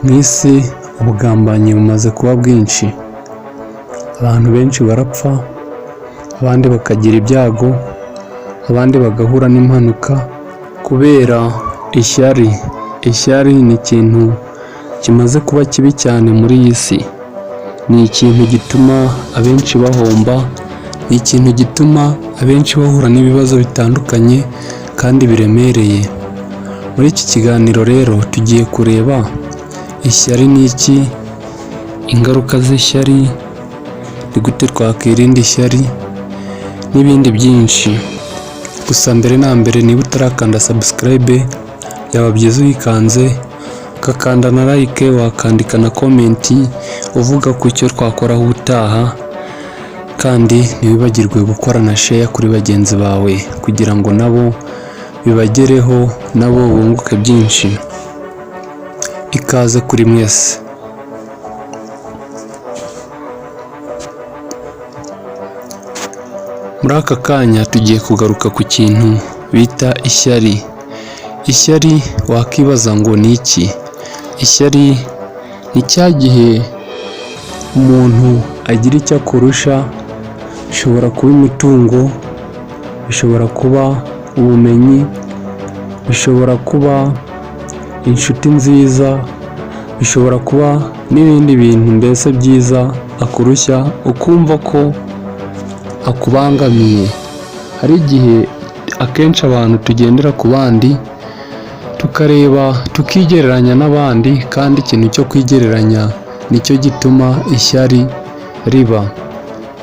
Mu isi ubugambanyi bumaze kuba bwinshi, abantu benshi barapfa, abandi bakagira ibyago, abandi bagahura n'impanuka kubera ishyari. Ishyari ni ikintu kimaze kuba kibi cyane muri iyi si, ni ikintu gituma abenshi bahomba, ni ikintu gituma abenshi bahura n'ibibazo bitandukanye kandi biremereye. Muri iki kiganiro rero tugiye kureba ishyari ni iki, ingaruka z'ishyari, ni gute twakwirinda ishyari n'ibindi byinshi. Gusa mbere na mbere, niba utarakanda subscribe, byaba byiza uyikanze, ugakanda na like, wakandika na comment uvuga ku cyo twakoraho ubutaha, kandi ntiwibagirwe gukora na share kuri bagenzi bawe kugira ngo nabo bibagereho, nabo bunguke byinshi. Ikaze kuri mwese. Muri aka kanya tugiye kugaruka ku kintu bita ishyari. Ishyari wakibaza ngo ni iki? Ishyari ni cya gihe umuntu agira icyo akurusha, bishobora kuba imitungo, bishobora kuba ubumenyi, bishobora kuba inshuti nziza, bishobora kuba n'ibindi bintu mbese byiza akurushya, ukumva ko akubangamiye. Hari igihe akenshi abantu tugendera ku bandi, tukareba tukigereranya n'abandi, kandi ikintu cyo kwigereranya nicyo gituma ishyari riba.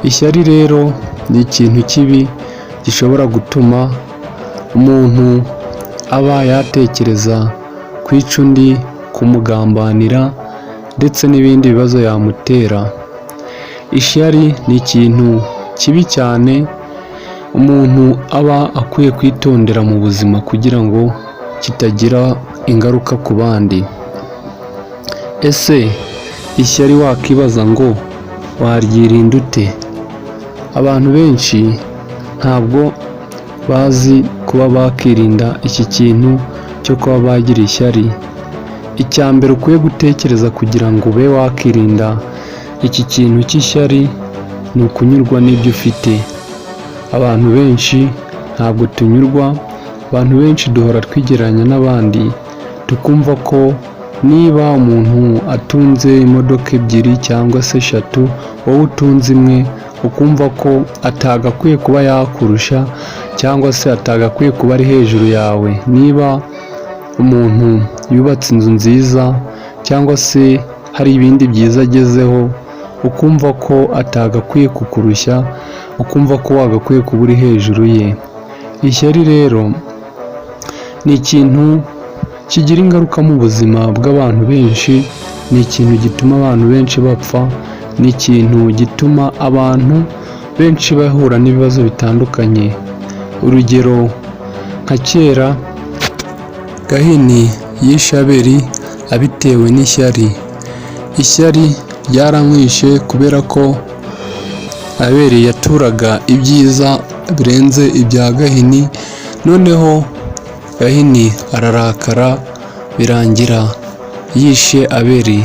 Ishyari rero ni ikintu kibi gishobora gutuma umuntu aba yatekereza kwica undi, kumugambanira ndetse n'ibindi bibazo yamutera. Ishyari ni ikintu kibi cyane umuntu aba akwiye kwitondera mu buzima kugira ngo kitagira ingaruka ku bandi. Ese ishyari wakibaza ngo waryirinda ute? Abantu benshi ntabwo bazi kuba bakirinda iki kintu cyo kuba bagira ishyari. Icya mbere ukwiye gutekereza kugira ngo ube wakirinda iki kintu cy'ishyari ni ukunyurwa n'ibyo ufite. Abantu benshi ntabwo tunyurwa, abantu benshi duhora twigereranya n'abandi, tukumva ko niba umuntu atunze imodoka ebyiri cyangwa se eshatu, wowe utunze imwe, ukumva ko atagakwiye kuba yakurusha cyangwa se atagakwiye kuba ari hejuru yawe. Niba umuntu yubatse inzu nziza cyangwa se hari ibindi byiza agezeho, ukumva ko atagakwiye kukurushya, ukumva ko wagakwiye kuba uri hejuru ye. Ishyari rero ni ikintu kigira ingaruka mu buzima bw'abantu benshi, ni ikintu gituma abantu benshi bapfa, ni ikintu gituma abantu benshi bahura n'ibibazo bitandukanye. Urugero nka kera Gahini yishe Abeli abitewe n'ishyari. Ishyari ryaramwishe kubera ko Abeli yaturaga ibyiza birenze ibya Gahini, noneho Gahini ararakara birangira yishe Abeli.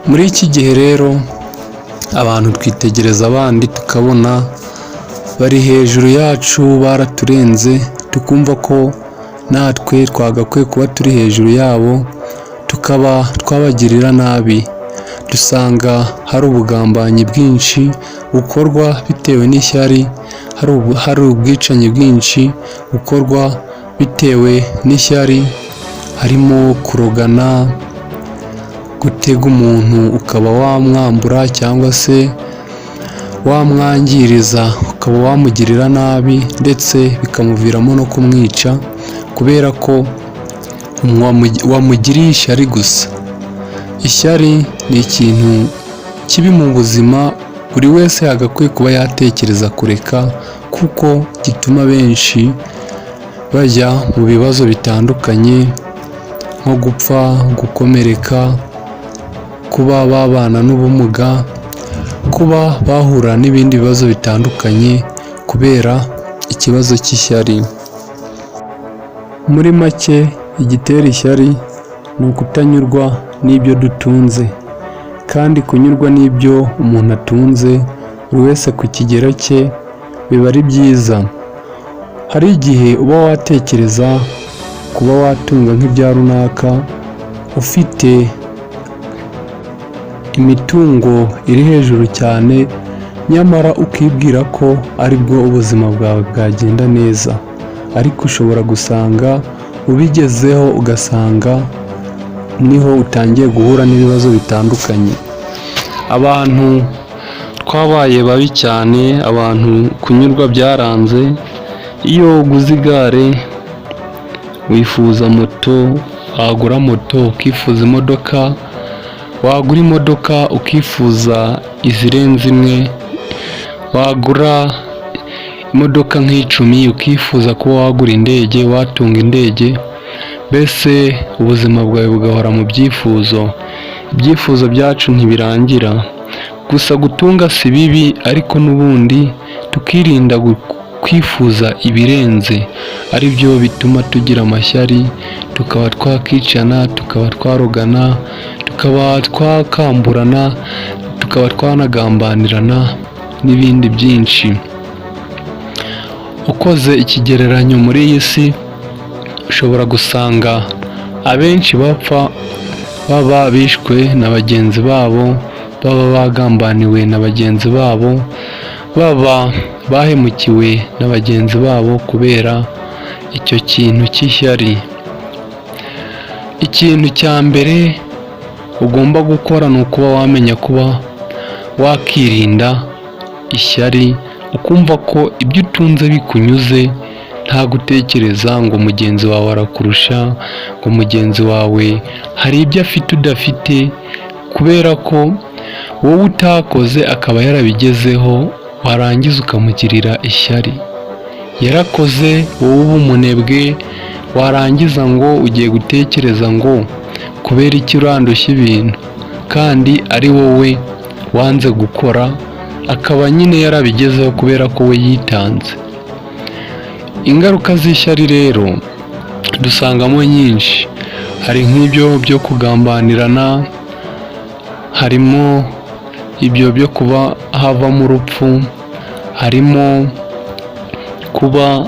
Muri iki gihe rero abantu twitegereza abandi tukabona bari hejuru yacu, baraturenze, tukumva ko natwe twagakwiye kuba turi hejuru yabo, tukaba twabagirira nabi. Dusanga hari ubugambanyi bwinshi bukorwa bitewe n'ishyari, hari ubwicanyi bwinshi bukorwa bitewe n'ishyari, harimo kurogana, gutega umuntu ukaba wamwambura cyangwa se wamwangiriza, ukaba wamugirira nabi ndetse bikamuviramo no kumwica kubera ko wamugiriye ishyari gusa. Ishyari ni ikintu kibi mu buzima, buri wese yagakwiye kuba yatekereza kureka, kuko gituma benshi bajya mu bibazo bitandukanye nko gupfa, gukomereka, kuba babana n'ubumuga, kuba bahura n'ibindi bibazo bitandukanye kubera ikibazo cy'ishyari. Muri make, igitera ishyari ni ukutanyurwa n'ibyo dutunze, kandi kunyurwa n'ibyo umuntu atunze buri wese ku kigero cye biba ari byiza. Hari igihe uba watekereza kuba watunga nk'ibya runaka, ufite imitungo iri hejuru cyane, nyamara ukibwira ko aribwo ubuzima bwawe bwagenda neza, ariko ushobora gusanga ubigezeho ugasanga niho utangiye guhura n'ibibazo bitandukanye. Abantu twabaye babi cyane, abantu kunyurwa byaranze. Iyo uguze igare wifuza moto, wagura moto ukifuza imodoka, wagura imodoka ukifuza izirenze imwe, wagura imodoka nk'icumi ukifuza kuba wagura indege, watunga indege, mbese ubuzima bwawe bugahora mu byifuzo. Ibyifuzo byacu ntibirangira. Gusa gutunga si bibi, ariko n'ubundi tukirinda kwifuza ibirenze, ari byo bituma tugira amashyari, tukaba twakicana, tukaba twarogana, tukaba twakamburana, tukaba twanagambanirana n'ibindi byinshi. Ukoze ikigereranyo muri iyi si, ushobora gusanga abenshi bapfa baba bishwe na bagenzi babo, baba bagambaniwe na bagenzi babo, baba bahemukiwe na bagenzi babo kubera icyo kintu cy'ishyari. Ikintu cya mbere ugomba gukora ni ukuba wamenya kuba wakirinda ishyari, ukumva ko ibyo utunze bikunyuze, nta gutekereza ngo mugenzi wawe arakurusha, ngo mugenzi wawe hari ibyo afite udafite, kubera ko wowe utakoze akaba yarabigezeho, warangiza ukamugirira ishyari. Yarakoze, wowe uba umunebwe, warangiza ngo ugiye gutekereza ngo kubera iki urandushya ibintu, kandi ari wowe wanze gukora, akaba nyine yarabigezeho kubera ko we yitanze. Ingaruka z'ishyari rero dusangamo nyinshi, hari nk'ibyo byo kugambanirana, harimo ibyo byo kuba havamo urupfu, harimo kuba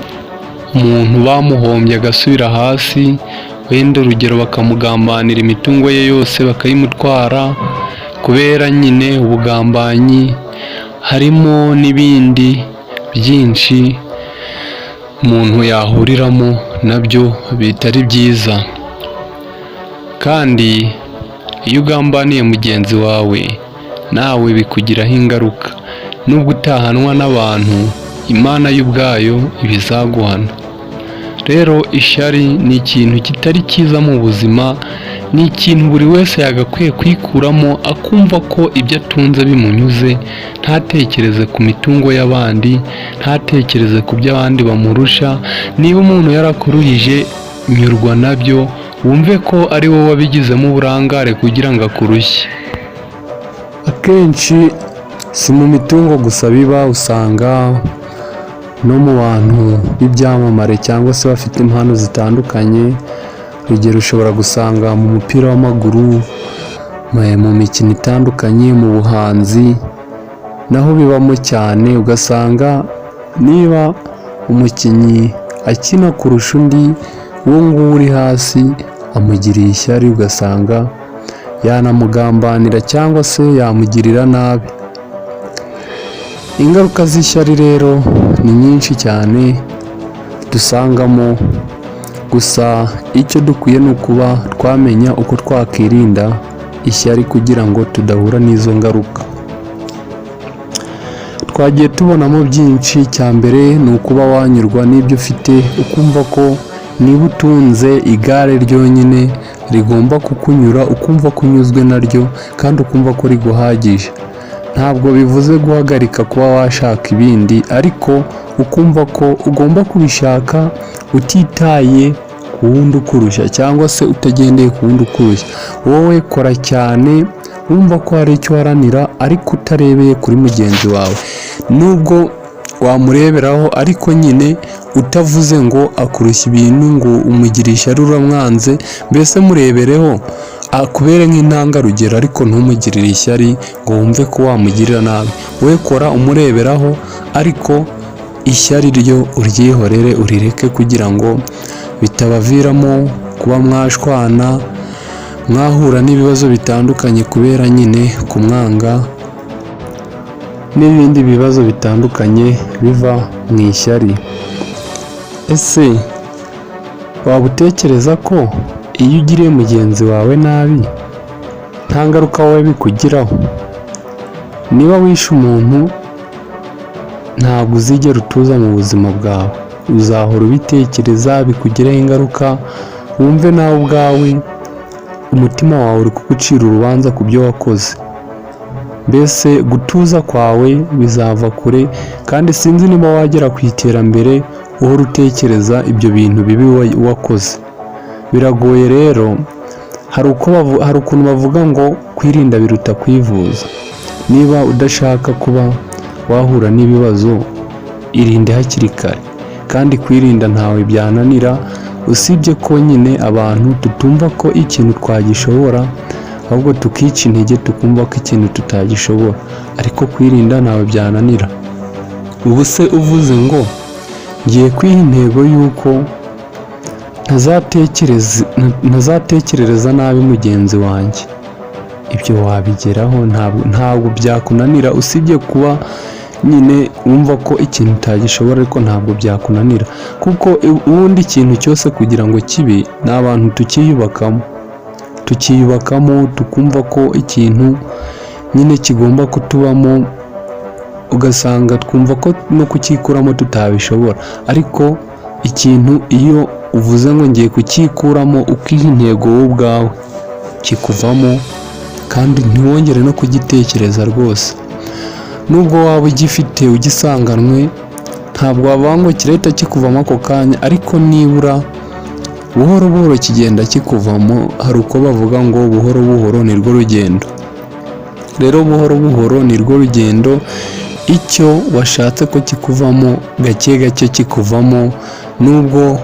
umuntu bamuhombye agasubira hasi, wenda urugero bakamugambanira imitungo ye yose bakayimutwara kubera nyine ubugambanyi, harimo n'ibindi byinshi umuntu yahuriramo nabyo bitari byiza. Kandi iyo ugambaniye mugenzi wawe nawe bikugiraho ingaruka, nubwo utahanwa n'abantu, Imana yo ubwayo iba izaguhana. Rero ishyari ni ikintu kitari cyiza mu buzima, ni ikintu buri wese yagakwiye kwikuramo, akumva ko ibyo atunze bimunyuze, ntatekereze ku mitungo y'abandi, ntatekereze ku byo abandi bamurusha. Niba umuntu yarakuruhije, nyurwa nabyo, wumve ko ari wowe wabigizemo uburangare kugira ngo akurushye. Akenshi si mu mitungo gusa biba, usanga no mu bantu b'ibyamamare cyangwa se bafite impano zitandukanye. Urugero ushobora gusanga mu mupira w'amaguru, mu mikino itandukanye, mu buhanzi, naho bibamo cyane. Ugasanga niba umukinnyi akina kurusha undi, uwo nguwo uri hasi amugiriye ishyari, ugasanga yanamugambanira cyangwa se yamugirira nabi. Ingaruka z'ishyari rero ni nyinshi cyane dusangamo, gusa icyo dukwiye ni ukuba twamenya uko twakirinda ishyari kugira ngo tudahura n'izo ngaruka. Twagiye tubonamo byinshi. Icya mbere ni ukuba wanyurwa n'ibyo ufite, ukumva ko niba utunze igare ryonyine rigomba kukunyura, ukumva ko unyuzwe naryo kandi ukumva ko riguhagije. Ntabwo bivuze guhagarika kuba washaka ibindi, ariko ukumva ko ugomba kubishaka utitaye ku wundi ukurusha cyangwa se utagendeye ku wundi ukurusha. Wowe kora cyane wumva ko hari icyo uharanira, ariko utarebeye kuri mugenzi wawe, nubwo wamureberaho, ariko nyine utavuze ngo akurushya ibintu, ngo umugira ishyari, uramwanze, mbese murebereho. Akubere nk'intangarugero, ariko ntumugirire ishyari ngo wumve ko wamugirira nabi. We kora umureberaho, ariko ishyari ryo uryihorere, urireke, kugira ngo bitabaviramo kuba mwashwana, mwahura n'ibibazo bitandukanye kubera nyine kumwanga n'ibindi bibazo bitandukanye biva mu ishyari. Ese waba utekereza ko iyo ugiriye mugenzi wawe nabi nta ngaruka wowe bikugiraho? Niba wishe umuntu, ntabwo uzigera utuza mu buzima bwawe, uzahora ubitekereza, bikugireho ingaruka, wumve nawe ubwawe umutima wawe uri kugucira urubanza ku byo wakoze. Mbese gutuza kwawe bizava kure, kandi sinzi niba wagera ku iterambere uhora utekereza ibyo bintu bibi wakoze. Biragoye rero. Hari ukuntu bavuga ngo kwirinda biruta kwivuza. Niba udashaka kuba wahura n'ibibazo, irinde hakiri kare. Kandi kwirinda ntawe byananira, usibye ko nyine abantu tutumva ko ikintu twagishobora, ahubwo tukica intege, tukumva ko ikintu tutagishobora. Ariko kwirinda ntawe byananira. Ubu se uvuze ngo ngiye kwiha intego y'uko ntazatekerereza nabi mugenzi wanjye, ibyo wabigeraho, ntabwo byakunanira, usibye kuba nyine wumva ko ikintu utagishobora, ariko ntabwo byakunanira, kuko ubundi ikintu cyose kugira ngo kibe ni abantu tukiyubakamo, tukumva ko ikintu nyine kigomba kutubamo, ugasanga twumva ko no kucyikuramo tutabishobora. Ariko ikintu iyo uvuze ngo ngiye kucyikuramo, ukiha intego wowe ubwawe, kikuvamo kandi ntiwongere no kugitekereza rwose. Nubwo waba ugifite, ugisanganwe, ntabwo wavuga ngo kirahita kikuvamo ako kanya, ariko nibura buhoro buhoro kigenda kikuvamo. Hari uko bavuga ngo buhoro buhoro ni rwo rugendo. Rero buhoro buhoro ni rwo rugendo. Icyo washatse ko kikuvamo, gake gake kikuvamo, nubwo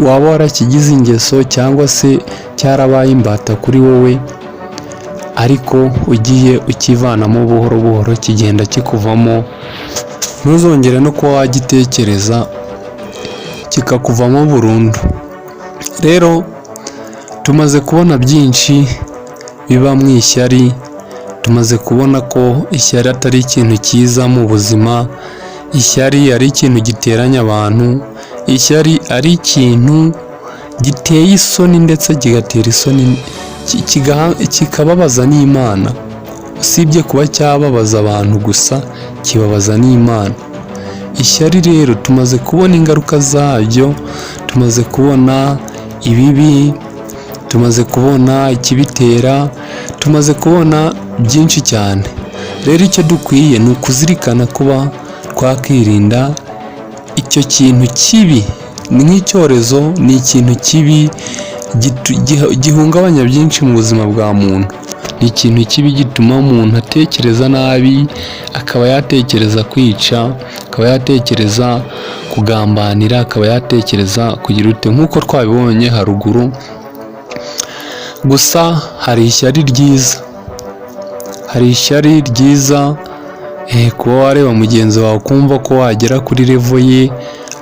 waba warakigize ingeso cyangwa se cyarabaye imbata kuri wowe, ariko ugiye ukivanamo buhoro buhoro kigenda kikuvamo, ntuzongere no kuba wagitekereza, kikakuvamo burundu. Rero tumaze kubona byinshi biba mu ishyari, tumaze kubona ko ishyari atari ikintu cyiza mu buzima, ishyari ari ikintu giteranya abantu, ishyari ari ikintu giteye isoni, ndetse kigatera isoni, kikababaza n'Imana. Usibye kuba cyababaza abantu gusa, kibabaza n'Imana. Ishyari rero tumaze kubona ingaruka zabyo, tumaze kubona ibibi, tumaze kubona ikibitera, tumaze kubona byinshi cyane. Rero icyo dukwiye ni ukuzirikana kuba twakirinda icyo kintu kibi. Ni nk'icyorezo, ni ikintu kibi gihungabanya byinshi mu buzima bwa muntu. Ni ikintu kibi gituma umuntu atekereza nabi, akaba yatekereza kwica, akaba yatekereza kugambanira, akaba yatekereza kugira ute, nk'uko twabibonye haruguru. Gusa hari ishyari ryiza, hari ishyari ryiza, kuba wareba mugenzi wawe ukumva ko wagera kuri level ye,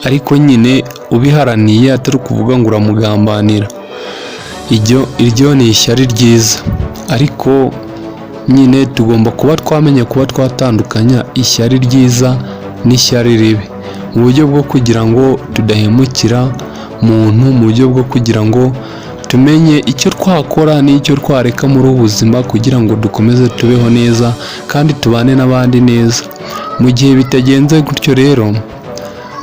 ariko nyine ubiharaniye, atari ukuvuga ngo uramugambanira. Iryo ni ishyari ryiza, ariko nyine tugomba kuba twamenya kuba twatandukanya ishyari ryiza n'ishyari ribi, mu buryo bwo kugira ngo tudahemukira muntu, mu buryo bwo kugira ngo tumenye icyo twakora n'icyo twareka muri ubu buzima, kugira ngo dukomeze tubeho neza kandi tubane n'abandi neza. Mu gihe bitagenze gutyo rero,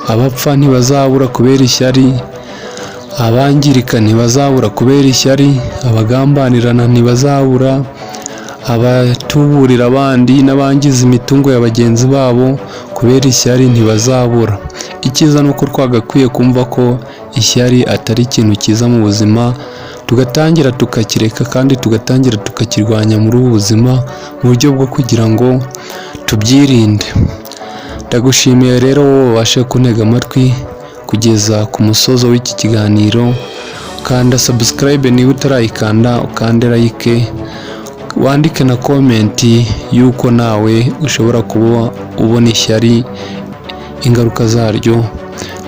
abapfa ntibazabura kubera ishyari, abangirika ntibazabura kubera ishyari, abagambanirana ntibazabura, abatuburira abandi n'abangiza imitungo ya bagenzi babo kubera ishyari ntibazabura. Icyiza ni uko twagakwiye kumva ko ishyari atari ikintu cyiza mu buzima, tugatangira tukakireka kandi tugatangira tukakirwanya muri ubu buzima, mu buryo bwo kugira ngo tubyirinde. Ndagushimiye rero wowe wabashe kuntega amatwi kugeza ku musozo w'iki kiganiro. Kanda subscribe niba utarayikanda, ukande like, wandike na comment y'uko nawe ushobora kuba ubona ishyari, ingaruka zaryo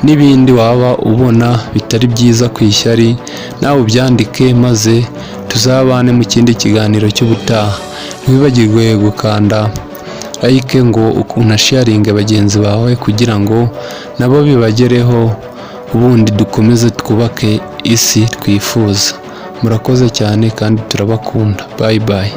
n'ibindi waba ubona bitari byiza ku ishyari, nawe ubyandike maze tuzabane mu kindi kiganiro cy'ubutaha. Ntiwibagirwe gukanda like ngo unasharinge bagenzi bawe kugira ngo nabo bibagereho, ubundi dukomeze twubake isi twifuza. Murakoze cyane kandi turabakunda. Bye bye.